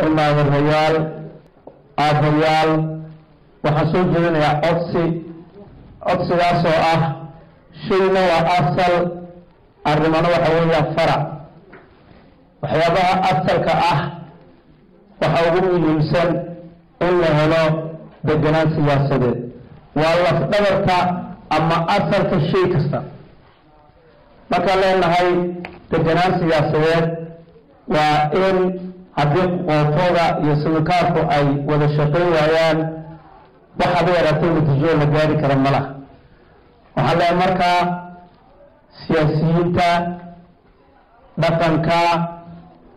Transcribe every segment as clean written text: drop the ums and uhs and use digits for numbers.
Ilmaadeerayaal, aabbayaal, waxaan soo jeedinayaa codsi, codsigaasoo ah shayna waa asal, arrimana waxa weeyaan farac. Waxyaabaha asalka ah waxa ugu muhiimsan in la helo deganaan siyaasadeed, waa lafdhabarka ama asalka shay kasta. Markaan leenahay deganaan siyaasadeed, waa in haddii qootooda iyo simikaarku ay wada shaqayn waayaan, waxaad u yaraatay natiijo la gaari kara ma laha. Waxaan leeyahay markaa siyaasiyiinta, dhaqanka,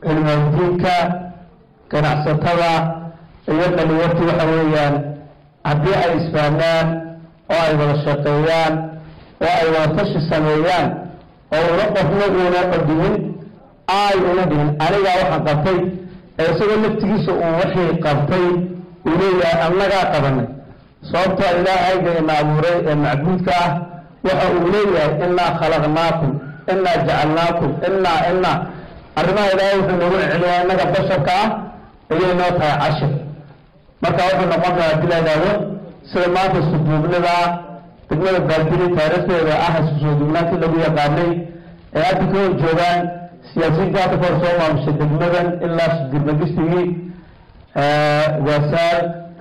culimaadiinka, ganacsatada iyo dhalinyartu, waxa weeyaan haddii ay isfahmaan oo ay wada shaqeeyaan oo ay wada tashi sameeyaan oo una qofna uuna qadimin ay una dhihin anigaa waxaan qabtay, ee isagoo laftigiisa uu wixii qabtay uu leeyahay annagaa qabanay. Sababtoo Ilaahayga ina abuuray ee macbuudka ah waxa uu leeyahay innaa khalaqnaakum, innaa jacalnaakum, innaa arrimaha. Ilaahay wuxuu noogu celiyaa innaga basharka ah ayay noo tahay cashir. Marka wuxuu noqon karaa hadii la yidhaahdo sida maanta iskuduubnida degmada Baabili taariikhdeeda ah, isku soo duubnaantii lagu yaqaanay ee hadda ka hor joogaan siyaasiyiinta hadda ka hor soo maamushay degmadan ilaa Girmagistigii, Waasaal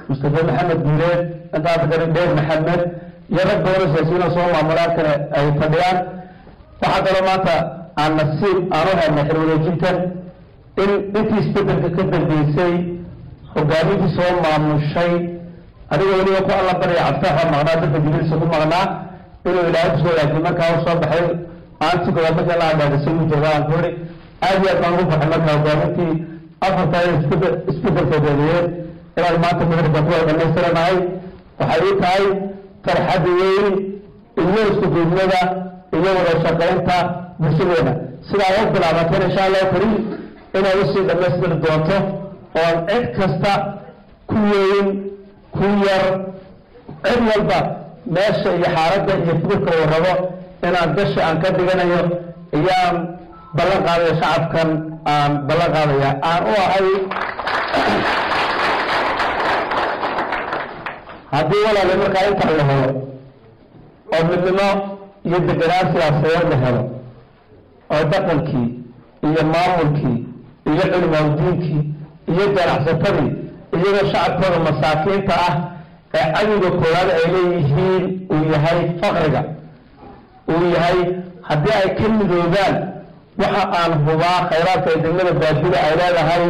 Mustafa Maxamed Guuleed, inta hadda kale Dheer Maxamed iyo rag badan oo siyaasiyiin oo soo maamulaan kale ay fadhiyaan. Waxaa kaloo maanta aan nasiib aan u helnay xilwareejintan in intii isbedelka ka dambeysay hogaamintii soo maamushay, adigoo weliba ku alla barya Cabditax oo maqnaa dadka jibriilsa ku maqnaa inuu Ilaahay kusoo wadaajiyay. Markaa u soo baxay aanti koowaad markii la hadhaadisay uu joogaa aan ku iri aad iyo aad baan ugu farxay. Markaa hogaamintii afarta isbedelka dabadeed inaan maanta madarka ku wada dhamaystiranahay waxay ii tahay farxad weyn iyo isku duubnida iyo wada shaqaynta bulshadeena sida ay u bilaabateen, insha Allahu kariim, inay usii dhamaystiri doonto oon cid kasta ku weyn ku yar, cid walba meesha iyo xaaladda iyo fikirka uu rabo inaan gasha aan ka dhiganayo ayaan ballan qaadaya, shacabkan aan ballan qaadaya aan u ahay. Haddii walaali markaa intaa la helo oo midnimo iyo deganaan siyaasadeed la helo oo dhaqankii iyo maamulkii iyo culimaaudiinkii iyo ganacsatadii iyagoo shacabkooda masaakiinta ah ee cadowga koowaad ay leeyihiin uu yahay faqriga uu yahay, haddii ay ka midoobaan, waxa aan hubaa khayraadka ay degmada Baabili ay leedahay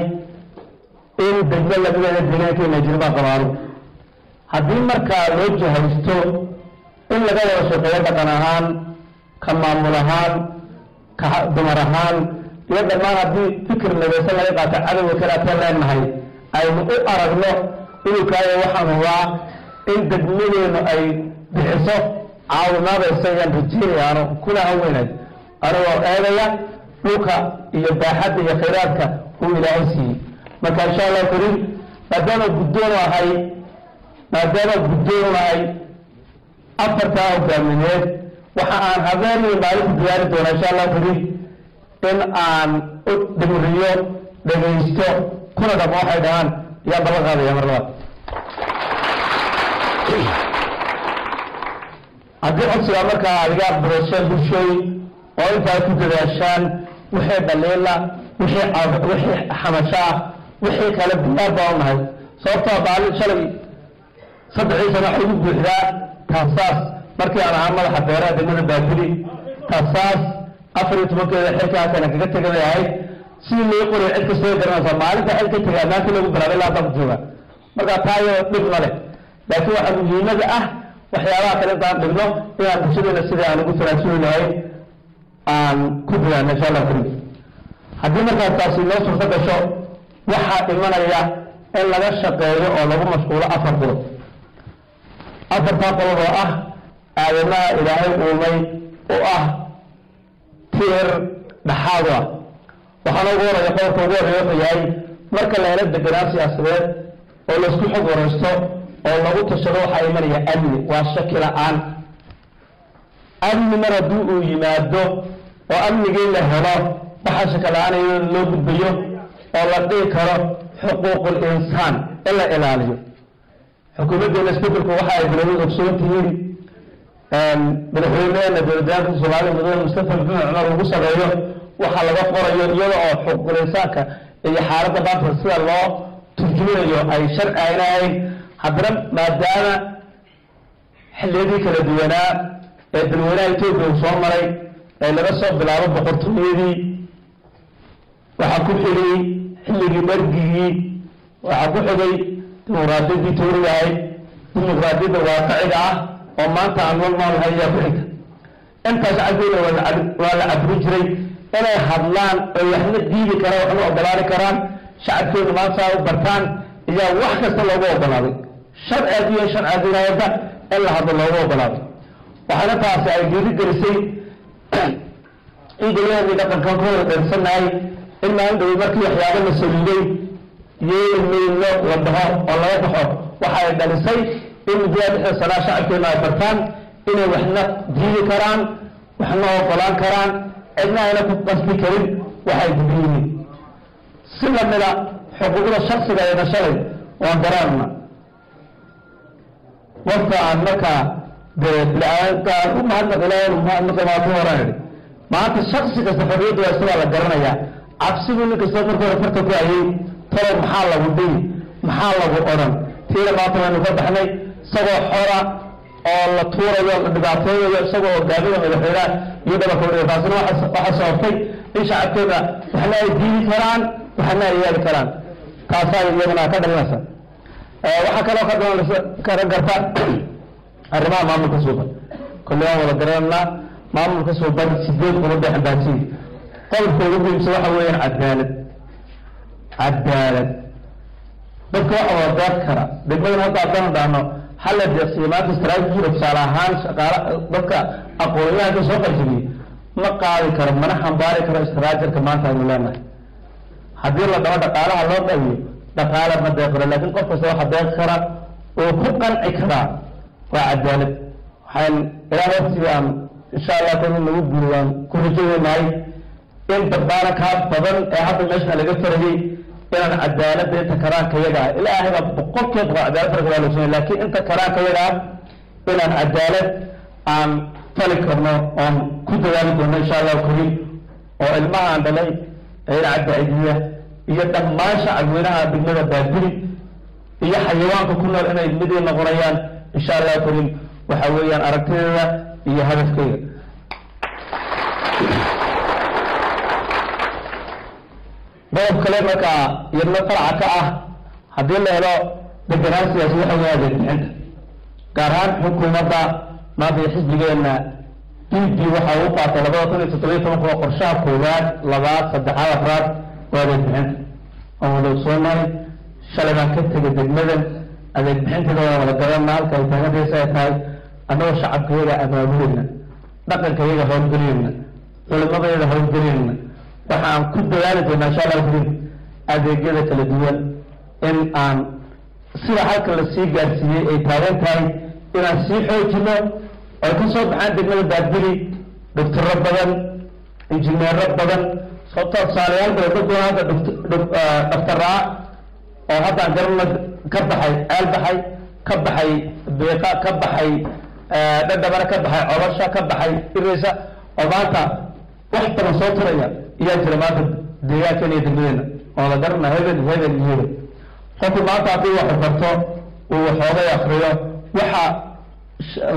in degmo lamideeda deegaankeena jirmaa qabaano. Haddii markaa loo jahaysto in laga wada shaqeeyo dhaqan ahaan, ka maamul ahaan, ka dumar ahaan iyo dhammaan, haddii fikir midaysan laga qaato cadowga kaleateen leenahay aynu u aragno inuu kaayo, waxaan hubaa in degmadeenu ay bixiso caawimaadaysa ayaan rajeynaya ano kuna hanweynay, anigoo eegaya dhulka iyo baaxadda iyo khayraadka uu Ilaahay siiyey. Marka insha Allahu kariim, maadaama guddoon ahay, maadaama guddoon ahay afartaa hogaamineed, waxa aan habeen iyo maalin ku diyaari doonaa insha Allahu kariim in aan u dhimriyo, dhegaysto, kuna dhaqmo waxay dhahaan ayaan ballan qaadaya. Mar labaad, haddii codsigaa markaa aad iga aqbadashaan bulshooy oo intaa ku dadaashaan, wixii dhaliila, wixii xamasho ah, wixii kale diyaar baa u nahay. Sababtoo maalin shalay 3dii sano waxay igu buuxdaa taasaas markii aan ahaa madaxa beeraha degmada Baabili, taasaas 14-keeda xilka halkan kaga tegay bay ahayd. Sidii loo qoray cid kastoo garanaysaa maalinta xil ka tegay maanta lagu bilaabay ilaa hadda ku jooga. Marka taayo dhib ma leh, laakiin waxaa muhiimada ah waxyaabaha kale intaan dhigno inaan bulshadeena sidii aan ugu tanaasuli lahayn aan ku dadaalno insha Allah kariim. Haddii markaas taasi noo suurto gasho, waxaa imanaya in laga shaqeeyo oo lagu mashquulo afar qodob. Afartaa qodob oo ah aadamaha Ilaahay uumay oo ah tiir dhaxaadu ah. Waxaana ugu horreeya, qodobka ugu horreeya wuxuu yahay marka la helo deganaan siyaasadeed oo laisku xog waraysto oo lagu tashado, waxaa imanaya amni, waa shaki la-aan. Amni mar haddii uu yimaado oo amnigii la helo, waxaa shaka la-aan iyadoo loo gudbayo Oo la dhihi karo xuquuqul insaan in la ilaaliyo. Xukuumaddeena isbedelku waxa ay bilowday, ogsoon tihiin, madaxweyneheena dowladdaanka Soomaalida, Mudane Mustafa Maxamed Cumar, ugu sameeyo waxaa laga qorayo, iyada oo xuquuqul insaanka iyo xaaladda maanta sida loo turjuminayo ay sharci ayna ahayn. Haddana maadaama xilliyadii kala duwanaa ee dalweynaha Etoobiya uu soo maray, ee laga soo bilaabo boqortooyadii, waxaa ku xigay xilligii margigii, waxaa ku xigay dimuqraadiyaddii tuuriga ahayd, dimuqraadiyadda waaqiciga ah oo maanta aan la noolnahay ayaa ku xigta. Intaas shacabkeena waa la caburin jiray inay hadlaan oo waxna diidi karaan, waxna ogolaani karaan. Shacabkeenu maanta saa u bartaan iyaa wax kasta loogu ogolaaday, sharci haddii sharci haddii in la hadlo loogu ogolaaday. Waxaana taasi ay dhiiri gelisay in golaheedii dhaqankan ku wada dheersanahay in maalin dhow markii waxyaabo la saliiday yeeli mayno la dhaho oo laga baxo. Waxa ay dhalisay in muddada 6da sanaa shacabkeenu ay bartaan inay waxna diidi karaan, waxna ogolaan karaan, cidna ayna ku qasbi karin waxay diidan yihiin. Si lamida xuquuqda shaksiga ee dhashaday waan garaanna qofka aan markaa dee biniaadamkaan u mahadnaq, Ilahay mahadnaqi maa ku horaan idhi. Maanta shaksi kasta xorriyadda waa isagaa la garanayaa. Cabsidu nin kasta marka hore farta ku hayay, talow maxaa lagu dhihi, maxaa lagu odhan, tiina maanta waynu ka baxnay, isagoo xora oo la tuurayo, la dhibaateynayo, isagoo hogaaminaya madaxweynaha iyo dhabarka udhiga. Taasina waxaa sababtay in shacabkeena waxna ay diidi karaan, waxna ay yeeli karaan. Taasaa iyadana ka dhalanaysa. Waxaa kaloo ka dhalanaysa karan karta arrimaha maamulka suuban. Kolley waan wada garananaa maamulka suuban 8 qodob bay xambaarsan yihiin. Qodobka ugu muhiimsan waxa weeyaan cadaalad. Cadaalad dadka waxa wada deeq kara degmadan hadda haddaan dhahno hala deeqsiyo maanta istaraatijiga, tusaale ahaan shaqaala dadka aqoonyahanka soo qaljibiyey ma qaadi karo mana xambaari karo istaraatijarka maanta aynu leenahay. Haddii la dhaho dhaqaalaha loo qaybiyo, dhaqaala ma deeq karo, laakiin qof kasta waxa deeqi kara oo ku qanci karaa waa cadaalad. Waxaan ilaa waqtiga aan insha Allah kan in lagu guuriyo aan ku rajo weynahay in badbaana kaa badan ee hadda meesha laga farayay inaan cadaaladda inta karaanka yaga ah, Ilaahay baa 100% cadaalad farka waa logsanay, laakiin inta karaanka yaga ah inaan cadaalad aan fali karno oon ku dadaali doono insha Allahu kariim, oo ilmaha aan dhalay ee Cabdicidiya iyo dhammaan shacabweynaha degmada Baabili iyo xayawaanka ku nool inay midii noqonayaan insha Allahu kariim. Waxa weeyaan aragtideeda iyo hadafkeyga. Qodob kale markaa iyadna faraca ka ah haddii la helo deganaan siyaasi waxa weya adeeg bixinta, gaar ahaan xukuumadda maanta iyo xisbigeena DD waxa uu qaatay 2017 waa qorshaha koowaad, labaad, saddexaad, afraad waa adeeg bixinta. Waan wada ogsoonahay, shalay baan ka tegay degmadan, adeeg bixinteeda waan wada garana halka ay taagantaysa ay tahay. Annagoo shacabkayaga abaabuleyna, dhaqankayaga howlgelinayna, culimadayada howlgelinayna, waxa aan ku dadaali doonaa insha Allah kariim adeegyada kala duwan in aan sida halka la sii gaarsiiyey ay taagan tahay inaan sii xoojino, ay ka soo baxaan degmada Baabili doctoro badan, injineero badan. Sababtoo tusaalayaal badan dad badan hadda dhaktaraa oo hadda aan garana ka baxay Ceel baxay, ka baxay Biiqa, ka baxay Dhadhabana, ka baxay Colosha, ka baxay Ireysa, oo maanta wax badan soo turaya iyaa jira maanta deegaankeena iyo degmadeena oo la garana hebel, hebel iyo hebel. Qofku maanta haddii wax barto, uu waxoogay akriyo, waxa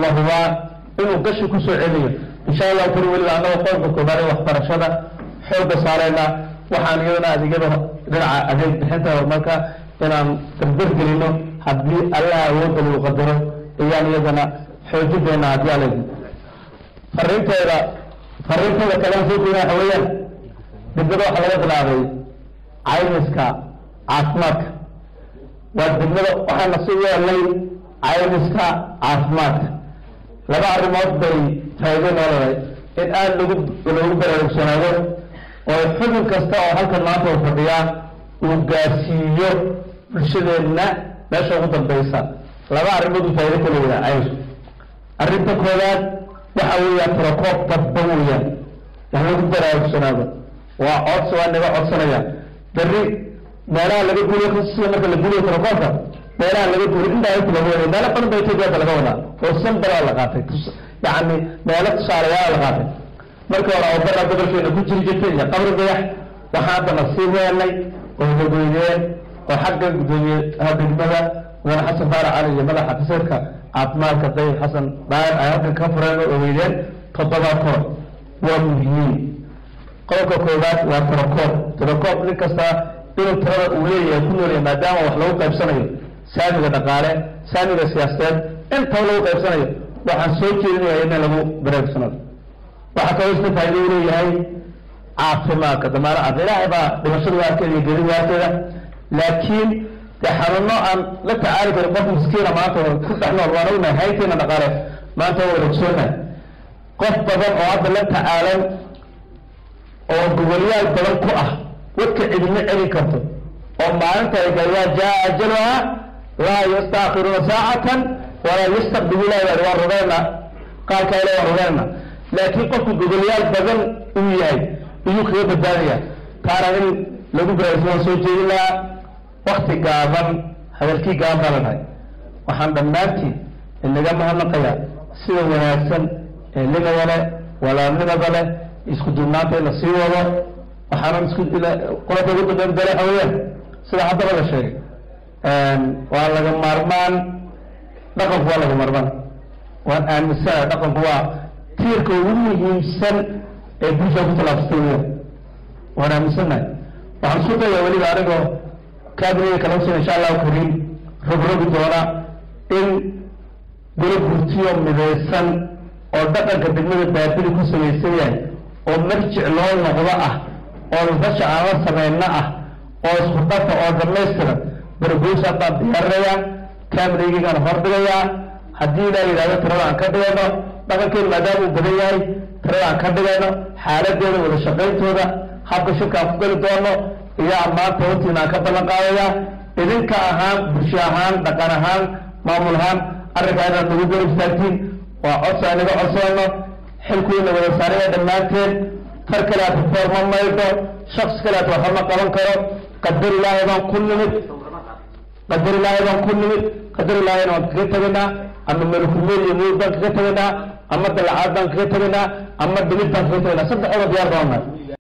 la hubaa inuu gashi kusoo celinayo insha Allahu kari. Weliba annagoo qodobka koobaad ee waxbarashada xoogga saareyna, waxaan iyadana adeegyada dhinaca adeeg bixinta horumarka inaan dardar gelino haddii Allaha awoodda lagu qadaro ayaan iyadana xoojin doonaa haddii Alla idmo. Fariinteeda kale soo jeeda waxa weeyaan degmada waxaa laga bilaabay caymiska caafimaadka. Waa degmada waxaa nasiib u helnay caymiska caafimaadka. Laba arrimood bay faa'iido noo leedahay: in aada lagu loogu baraarugsanaado oo xubin kasta oo halkan maanta uu fadhiyaa uu gaarsiiyo bulshadeenna meesha ugu dambeysa. Laba arrimood uu faa'iido ka leeyahay caymisku. Arrinta koowaad waxa weeyaan tirakoob dadban weeyaan wax lagu baraarugsanaado. Waa codsi, waa naga codsanaya berri Meelaha laga guuriyo, sida marka la guuriyo tirakoobka, meelaha laga guuriyo indirect laga waday, meelo badan ba Ethiopia laga wadaa oo sambalaa la qaatay, yacni meelo tusaalayaala la qaatay. Marka hore Awbara gobolkeena ku jiri jirtay iyo Qabri Dayax. Waxaan hadda nasiib weelnay oo dagoydeen oo xagga guddoomiye degmada Mudane Xasan Faarac Cali iyo madaxa xafiiseedka caafimaadka Dayib Xasan Daayir ay halkan ka fureen oo ogeydeen 7 koor. Waa muhiim. Qodobka koowaad waa tirakoob. Tirakoob nin kasta inuu tirada uu leeyahay ku noolyahay, maadaama wax lagu qaybsanayo saamiga dhaqaale, saamiga siyaasadeed, intaba lagu qaybsanayo. Waxaan soo jeedinaya in lagu baraarugsanaado. Waxaa kaloo isna faa'iido u leeyahay caafimaadka, damaano caafimaad. Ilaahay baa dhimashada waarkeeda iyo geerida waarkeeda, laakiin dee xanuuno aan la tacaali karin qof miskiina maanta ku dhex nool waan ognahay. Hayteena dhaqaale maanta waa wada ogsoonahay. Qof badan oo hadda la tacaalan oo gogolyaal badan ku ah wadka cidina celin karto oo maalinta ay gayaa jaa ajaluha laa yastaakhiruuna saacatan walaa yastaqdimuuna. Waan rumayna qaarka ile, waan rumayna, laakiin qofku gogolyaal badan uu yahay iyuu kaga badbaadaya. Taana in lagu baraarugsan waan soo jeedin lahaa. Wakti gaaban, hadalkii gaaban baa la dhahay. Waxaan dhammaantiin inaga mahadnaqayaa sida wanaagsan ee limada leh, walaalnimada leh, isku duubnaanta in la sii wado. Waxaanan isku qodobka ugu dambeyn dale waxa weeyaan, sida haddaba la sheegay, waa laga maarmaan dhaqanku, waa laga maarmaan. Waan aaminsana dhaqanku waa tiirka ugu muhiimsan ee bulshada ku tallaabsatay weeyaan, waan aaminsannahay. Waxaan isku dayaa weliba anigoo kaabinaya kala usan insha Allahu kariim rogrogi doona in golo gurtiyo midaysan oo dhaqanka degmada Baabili ku samaysan yahay oo marjic loo noqdo ah oo rasha aan la samayno ah oo isku dhafa oo dhamaystiran bargoysaan baan diyaarinayaa, kaabinaygigaan hordhigayaa. Haddii ilaa yidhahdo tirada aan ka dhigayno dhaqankeenu maadaama uu badan yahay, tirada aan ka dhigayno, xaaladeeda, wada shaqayntooda, habka shirka aan ku geli doono iyo ammaanta hortiina aan ka ballan qaadayaa. Idinka ahaan, bulsho ahaan, dhaqan ahaan, maamul ahaan, arrinkaa inaad nagu garab istaagtiin waa codsi aan iga codsanayno. Xilkuina wada saaraya dhammaanteen. Far kale aad foor ma maydho, shaksi kale aad waxba ma qaban karo. Qadar Ilaahay baan ku nimid, qadar Ilaahay baan ku nimid, qadar Ilaahayna waan kaga tegaynaa. Ama malakulmeed iyo mawd baan kaga tegaynaa, ama dalacaad baan kaga tegaynaa, ama dhimid baan kaga tegaynaa. Saddexdooda diyaar baan nahay.